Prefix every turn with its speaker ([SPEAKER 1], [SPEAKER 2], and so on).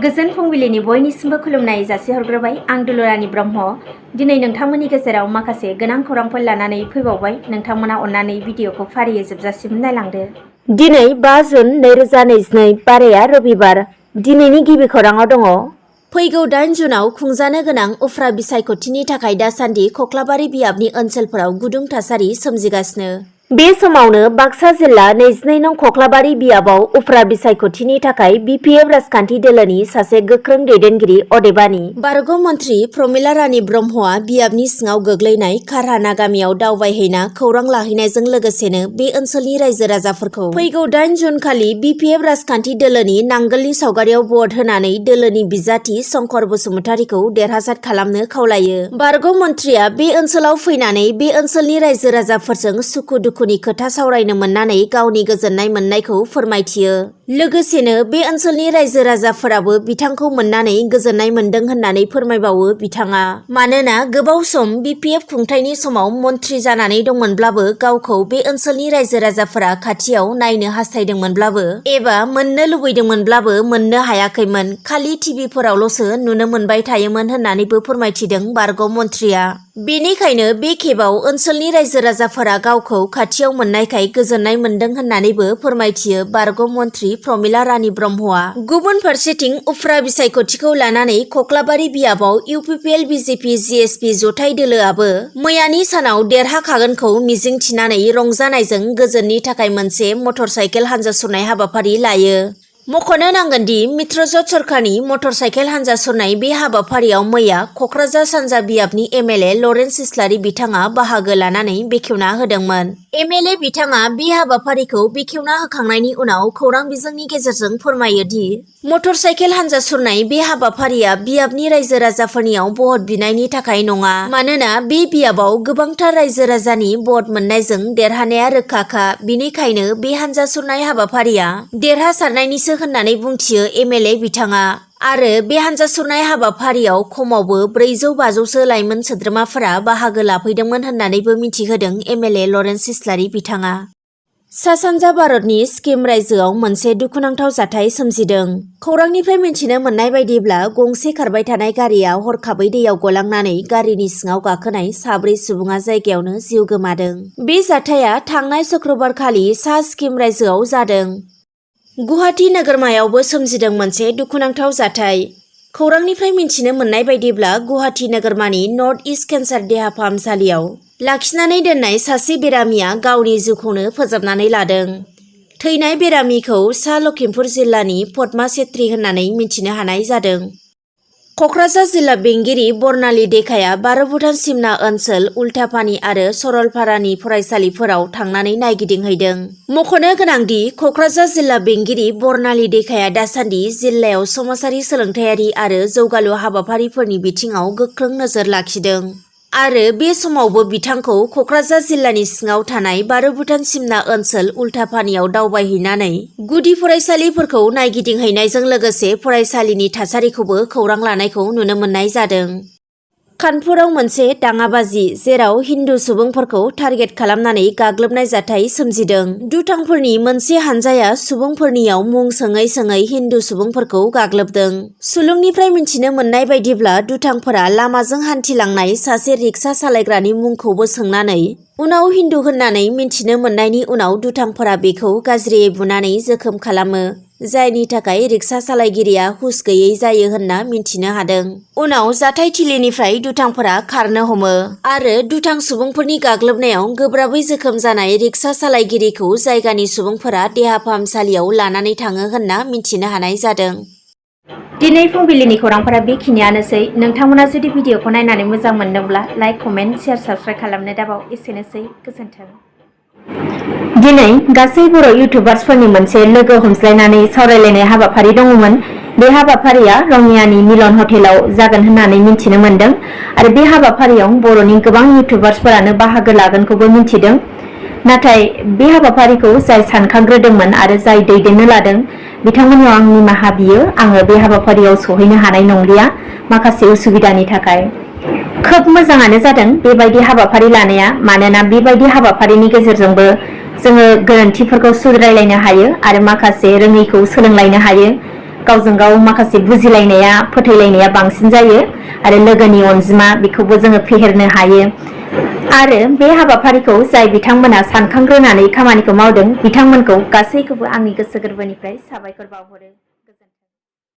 [SPEAKER 1] गोजोन फुंबिलिनि बयनिसिमबो खुलुमनाय जासिहरग्रोबाय। आं दुलुरानी ब्रह्म। दिनै नोंथांमोननि गेजेराव माखासे गोनां खौरांफोर लानानै फैबावबाय। नोंथांमोना अन्नानै भिडिअखौ फारियै जोबजासिम नायलांदो। दिनै 5 जुन 2022 बाराया रबिबार। दिनैनि गिबि खौराङाव दङ। फैगौ 8 जुनाव खुंजानो गोनां उफ्रा बिसायख'थिनि थाखाय दासान्दि कख्लाबारि बियाबनि ओनसोलफोराव गुदुं थासारि सोमजिगासिनो। बे समावनो बाक्सा जिल्ला 22 नं कख्लाबारि बियाबाव उफ्रा बिसायख'थिनि थाखाय UPPL राजखान्थि दोलोनि सासे गोख्रों दैदेनगिरि अदेबानि बारग' मन्थ्रि प्रमिला रानी ब्रह्मआ बियाबनि सिङाव गोग्लैनाय खारहाना गामियाव दावबायहैना खौरां लाहैनायजों लोगोसेनो बे ओनसोलनि रायजो राजाफोरखौ फैगौ 8 जुन खालि UPPL राजखान्थि दोलोनि नांगोलनि सावगारियाव भट होनानै दोलोनि बिजाथि शंकर बसुमतारीखौ देरहासार खालामनो खावलायो। बारग' मन्थ्रिया बे ओनसोलाव फैनानै बे ओनसोलनि रायजो राजाफोरजों सुखु दुखुनि खोथा सावरायनो मोननानै गावनि गोजोननाय मोननायखौ फोरमायथियो। लोगोसेनो बे ओनसोलनि रायजो राजाफोराबो बिथांखौ मोननानै गोजोननाय मोनदों होननानै फोरमायबावो बिथाङा। मानोना गोबाव सम UPPL खुंथायनि समाव मन्थ्रि जानानै दंमोनब्लाबो गावखौ बे ओनसोलनि रायजो राजाफोरा खाथियाव नायनो हास्थायदोंमोनब्लाबो एबा मोननो लुबैदोंमोनब्लाबो मोननो हायाखैमोन, खालि टिभिफोरावल'सो नुनो मोनबाय थायोमोन होननानैबो फोरमायथिदों बारग' मन्थ्रिया। बेनिखायनो बे खेबाव ओनसोलनि रायजो राजाफोरा गावखौ खाथियाव मोननायखाय गोजोननाय मोनदों होननानैबो फोरमायथियो बारग' मन्थ्रि प्रमिला रानी ब्रह्मआ। गुबुन फारसेथिं उफ्रा बिसायख'थिखौ लानानै कख्लाबारि बियाबाव UPPL BJP GSP जथाय दोलोआबो मैयानि सानाव देरहाखागोनखौ मिजिंथिनानै रंजानायजों गोजोननि थाखाय मोनसे मटर साइकेल हान्जा सुरनाय हाबाफारि लायो। मख'नो नांगोनदि मित्रजोट सरकारनि मटर साइकेल हान्जा सुरनाय बे हाबाफारियाव मैया क'क्राझार सानजा बियाबनि MLA लरेन्स इस्लारि बिथाङा बाहागो लानानै बेखेवना होदोंमोन। MLA बिथाङा बे हाबाफारिखौ बेखेवना होखांनायनि उनाव खौरां बिजोंनि गेजेरजों फोरमायोदि मटर साइकेल हान्जा सुरनाय बे हाबाफारिया बियाबनि रायजो राजाफोरनियाव भट बिनायनि थाखाय नङा। मानोना बे बियाबाव गोबांथार रायजो राजानि भट मोननायजों देरहानाया रोखाखा। बिनिखायनो बे हान्जा सुरनाय हाबाफारिया देरहासारनायनिसो होननानै बुंथियो MLA बिथाङा। आरो बे हान्जा सुरनाय हाबाफारियाव खमावबो 400-500सो लाइमोन सोद्रोमाफोरा बाहागो लाफैदोंमोन होननानैबो मिथिहोदों MLA लरेन्स इस्लारि बिथाङा। सा-सानजा भारतनि सिक्किम रायजोआव मोनसे दुखुनांथाव जाथाय सोमजिदों। खौरांनिफ्राय मिथिनो मोननाय बायदिब्ला गंसे खारबाय थानाय गारिया हरखाबै दैयाव गलांनानै गारिनि सिङाव गाखोनाय 4 सुबुङा जायगायावनो जिउ गोमादों। बे जाथाया थांनाय शुक्रबारखालि सा सिक्किम रायजोआव जादों। गुवाहाटी नोगोरमायावबो सोमजिदों मोनसे दुखुनांथाव जाथाय। खौरांनिफ्राय मिथिनो मोननाय बायदिब्ला गुवाहाटी नोगोरमानि नर्थ इस्ट केन्सार देहा फाहामसालियाव लाखिनानै दोननाय सासे बेरामिया गावनि जिउखौनो फोजोबनानै लादों। थैनाय बेरामिखौ सा लखिमपुर जिल्लानि पद्मा छेत्री होननानै मिथिनो हानाय जादों। क'क्राझार जिल्ला बेंगिरि बर्नाली देखाया भारत-भुटान सिमना ओनसोल उल्टापानी आरो सरलपारानि फरायसालिफोराव थांनानै नायगिदिंहैदों। मख'नो गोनांदि क'क्राझार जिल्ला बेंगिरि बर्नाली देखाया दासान्दि जिल्लायाव समाजारि सोलोंथायारि आरो जौगालु हाबाफारिफोरनि बिथिङाव गोख्रों नोजोर लाखिदों। आरो बे समावबो बिथांखौ क'क्राझार जिल्लानि सिङाव थानाय भारत-भुटान सिमना ओनसोल उल्टापानीयाव दावबायहैनानै गुदि फरायसालिफोरखौ नायगिदिंहैनायजों लोगोसे फरायसालिनि थासारिखौबो खौरां लानायखौ नुनो मोननाय जादों। कानपुराव मोनसे दाङाबाजि जेराव हिन्दु सुबुंफोरखौ टार्गेट खालामनानै गाग्लोबनाय जाथाय सोमजिदों। दुथांफोरनि मोनसे हानजाया सुबुंफोरनियाव मुं सोङै सोङै हिन्दु सुबुंफोरखौ गाग्लोबदों। सुलुंनिफ्राय मिथिनो मोननाय बायदिब्ला दुथांफोरा लामाजों हान्थिलांनाय सासे रिक्सा सालायग्रानि मुंखौबो सोंनानै उनाव हिन्दु होननानै मिथिनो मोननायनि उनाव दुथांफोरा बेखौ गाज्रियै बुनानै जोखोम खालामो। जायनि थाखाय रिक्सा सालायगिरिया हुस गैयै जायो होनना मिथिनो हादों। उनाव जाथायथिलिनिफ्राय दुथांफोरा खारनो हमो आरो दुथां सुबुंफोरनि गाग्लोबनायाव गोब्राबै जोखोम जानाय रिक्सा सालायगिरिखौ जायगानि सुबुंफोरा देहा फाहामसालियाव लानानै थाङो होनना मिथिनो हानाय जादों। दिनै फुंबिलिनि खौरांफोरा बेखिनियानोसै। नोंथांमोना जुदि भिडिअखौ नायनानै मोजां मोनदोंब्ला लाइक, कमेन्ट, शेयार, साबस्क्राइब खालामनो दाबाव। एसेनोसै, गोजोन्थों। दिनै गासै बर' इउटुबार्सफोरनि मोनसे लोगो हमज्लायनानै सावरायलायनाय हाबाफारि दङमोन। बे हाबाफारिया रङियानि मिलन हटेलाव जागोन होननानै मिथिनो मोनदों आरो बे हाबाफारियाव बर'नि गोबां इउटुबार्सफोरानो बाहागो लागोनखौबो मिथिदों। नाथाय बे हाबाफारिखौ जाय सानखांग्रोदोंमोन आरो जाय दैदेननो लादों बिथांमोननियाव आं निमाहा बियो। आङो बे हाबाफारियाव सहैनो हानाय नंलिया माखासे उसुबिदानि थाखाय। खोब मोजाङानो जादों बेबायदि हाबाफारि लानाया। मानोना बेबायदि हाबाफारिनि गेजेरजोंबो जोङो गोरोन्थिफोरखौ सुद्रायलायनो हायो आरो माखासे रोङैखौ सोलोंलायनो हायो। गावजों गाव माखासे बुजिलायनाया फोथायलायनाया बांसिन जायो आरो लोगोनि अनजिमा बेखौबो जोङो फेहेरनो हायो। आरो बे हाबाफारिखौ जाय बिथांमोना सानखांग्रोनानै खामानिखौ मावदों बिथांमोनखौ गासैखौबो आंनि गोसो गोरबोनिफ्राय साबायखर बावहरो।